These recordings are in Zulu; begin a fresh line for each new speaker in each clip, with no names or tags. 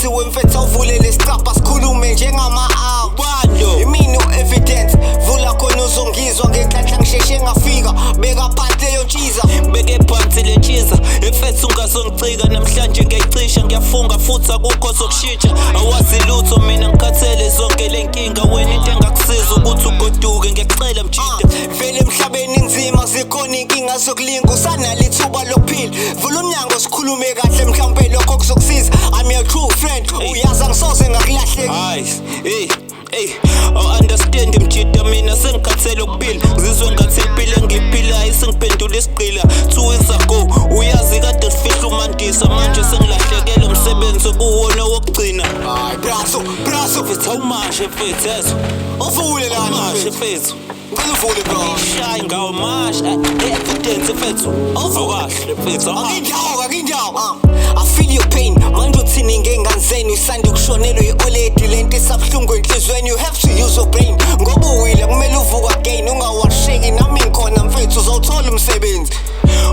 phansi wemfethu, awuvule lesicabha sikhulume njengama-hour.
Bando.
Imina u-Evidence, vula khona uzongizwa. Ngenhlanhla ngisheshe ngafika, beka phansi leyo ntshiza.
Beke phansi le tshiza mfethu, ungazongicika namhlanje, ngiyayicisha, ngiyafunga futhi akukho sokushintsha. Awazi lutho, mina ngikhathele zonke le nkinga. Wena into engakusiza ukuthi ugoduke, ngiyacela mjida.
Vele emhlabeni nzima, zikhona inkinga zokulinga, usanalo ithuba lokuphila. Vula umnyango sikhulume kahle, mhlawumpe lokho kuzokusiza. I'm your true friend, uyazi angisoze ngakulahleka.
Hayi, hey hey, awu-understand mjida, mina sengikhathele ukuphila, ngizizwe ngathi impilo engiyiphilayo isengiphendula isigqila. 2 weeks ago, uyazi kade sifihla uMandisa, manje sengilahlekele umsebenzi okuwona wokugcina.
Hayi braso, braso.
Mfethu, awumashe mfethu, yezo.
Uvule lana.
Awumashe.
Mfethu.
Mfethu.
Ngicela uvule, bro.
Shayi ngawo masha, Evidence mfethu. Awukahle mfethu, awukahle.
Akindawo, akindawo. I feel your pain. Manje uthini ngey'ngane zenu isanda ukushonelwa i-oledi, lento isabuhlungu enhliziyweni. You have to use your brain ngoba uwile, kumele uvuke again, ungawasheki. Nami ngikhona mfethu, uzowuthola umsebenzi.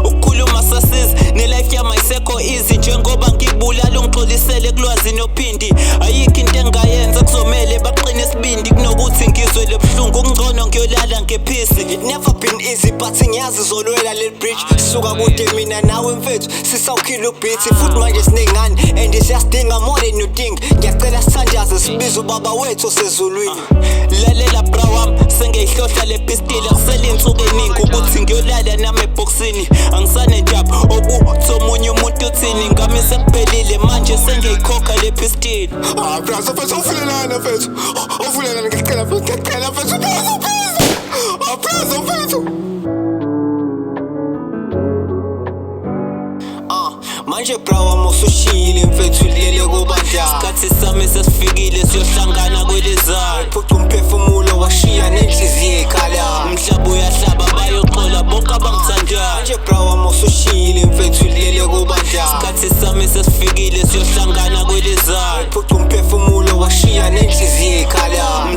Ukukhuluma sasizi ne-life yami ayisekho easy, njengoba ngibulala ungixolisele kulwazi nophindi. Ayikho into engayenza, kuzomele baqine isibindi. Kunokuthi ngizwe lebuhlungu, kungcono ngiyolala nge-peace.
It never been easy, but ngiyazi zolwela leli bridge. Suka kude mina nawe mfethu, sisawukhila u-beat futhi manje siney'ngane and siyasidinga more than you think. Ngiyacela sithandaze, sibize ubaba wethu osezulwini.
Lalela bra wami, sengiyihlohla le pistili, akusele insuku eningi ukuthi ngiyolala nami ebhokisini. Angisanendaba okuthi omunye umuntu uthini ngami, sekuphelile manje, sengiyikhokha le pistili.
Ah, brazo mfethu, awuvulelana mfethu. Awuvulelana, ngiyacela mfethu, ngiyacela mfethu. Brazo, brazo. Ah, brazo mfethu. Ah, manje bra wami usushiyile mfethu, lele kubandla.
Isikhathi sami sesifikile, siyohlangana kwelizayo.
Phuca umphefumulo, washiya nenhliziyo ekhala.
Umhlaba uyahlaba, bayoxola bonke abangithandayo.
Manje bra wami usushiyile mfethu, lele kubandla.
Isikhathi sami sesifikile, siyohlangana kwelizayo.
Phuca umphefumulo, washiya nenhliziyo ekhala.